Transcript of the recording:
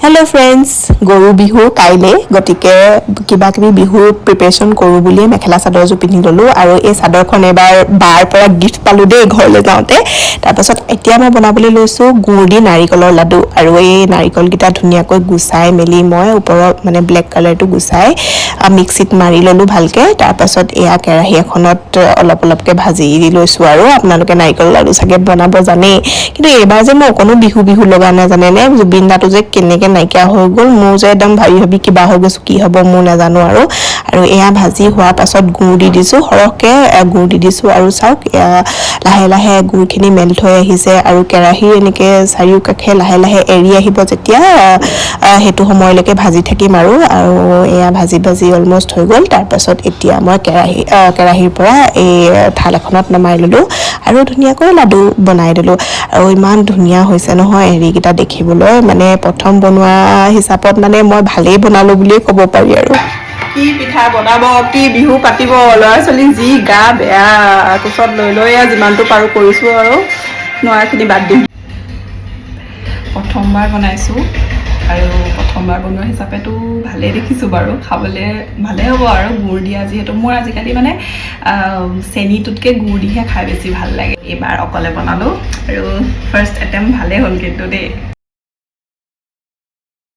Hello' friends, গৰু বিহু কাইলৈ। গতিকে কিবা কিবি বিহুৰ প্ৰিপেৰেশ্যন কৰোঁ বুলিয়ে মেখেলা চাদৰযোৰ পিন্ধি ল'লোঁ আৰু এই চাদৰখন এবাৰ বাৰ পৰা গিফ্ট পালোঁ দেই ঘৰলৈ যাওঁতে। তাৰপাছত এতিয়া মই বনাবলৈ লৈছোঁ গুড় দি নাৰিকলৰ লাডু। আৰু এই নাৰিকলকেইটা ধুনীয়াকৈ গুচাই মেলি মই ওপৰৰ মানে ব্লেক কালাৰটো গুচাই মিক্সিত মাৰি ল'লোঁ ভালকৈ। তাৰপাছত এয়া কেৰাহী এখনত অলপ অলপকৈ ভাজি লৈছোঁ। আৰু আপোনালোকে নাৰিকল লাডু চাগে বনাব জানেই, কিন্তু এইবাৰ যে মই অকণো বিহু বিহু লগা নাই, জানেনে? জুবিন দাটো যে কেনেকৈ নাইকিয়া হৈ গ'ল, মোৰ যে একদম ভাবি ভাবি কিবা হৈ গৈছোঁ, কি হ'ব মোৰ নাজানো আৰু। আৰু এয়া ভাজি হোৱাৰ পাছত গুড় দি দিছোঁ, সৰহকৈ গুড় দি দিছোঁ। আৰু চাওক, এয়া লাহে লাহে গুড়খিনি মেল্ট হৈ আহিছে আৰু কেৰাহী এনেকৈ চাৰিওকাষে লাহে লাহে এৰি আহিব যেতিয়া, সেইটো সময়লৈকে ভাজি থাকিম আৰু। আৰু এয়া ভাজি ভাজি অলমষ্ট হৈ গ'ল। তাৰপাছত এতিয়া মই কেৰাহীৰ পৰা এই থাল এখনত নমাই ল'লোঁ আৰু ধুনীয়াকৈ লাডু বনাই দিলোঁ। আৰু ইমান ধুনীয়া হৈছে নহয় হেৰিকেইটা দেখিবলৈ, মানে প্ৰথম বনোৱা হিচাপত মানে মই ভালেই বনালোঁ বুলিয়ে ক'ব পাৰি। আৰু কি পিঠা বনাব, কি বিহু পাতিব, ল'ৰা ছোৱালী যি গা বেয়া, কোচত লৈ লৈ আৰু যিমানটো পাৰোঁ কৰিছোঁ আৰু নোৱাৰাখিনি বাদ দিম। প্ৰথমবাৰ বনাইছোঁ আৰু প্ৰথমবাৰ বনোৱা হিচাপেতো ভালেই দেখিছোঁ বাৰু, খাবলৈ ভালেই হ'ব। আৰু গুড় দিয়া যিহেতু, মোৰ আজিকালি মানে চেনিটোতকৈ গুড় দিহে খাই বেছি ভাল লাগে। এইবাৰ অকলে বনালোঁ আৰু ফাৰ্ষ্ট এটেম্প ভালেই হ'ল কিন্তু দেই।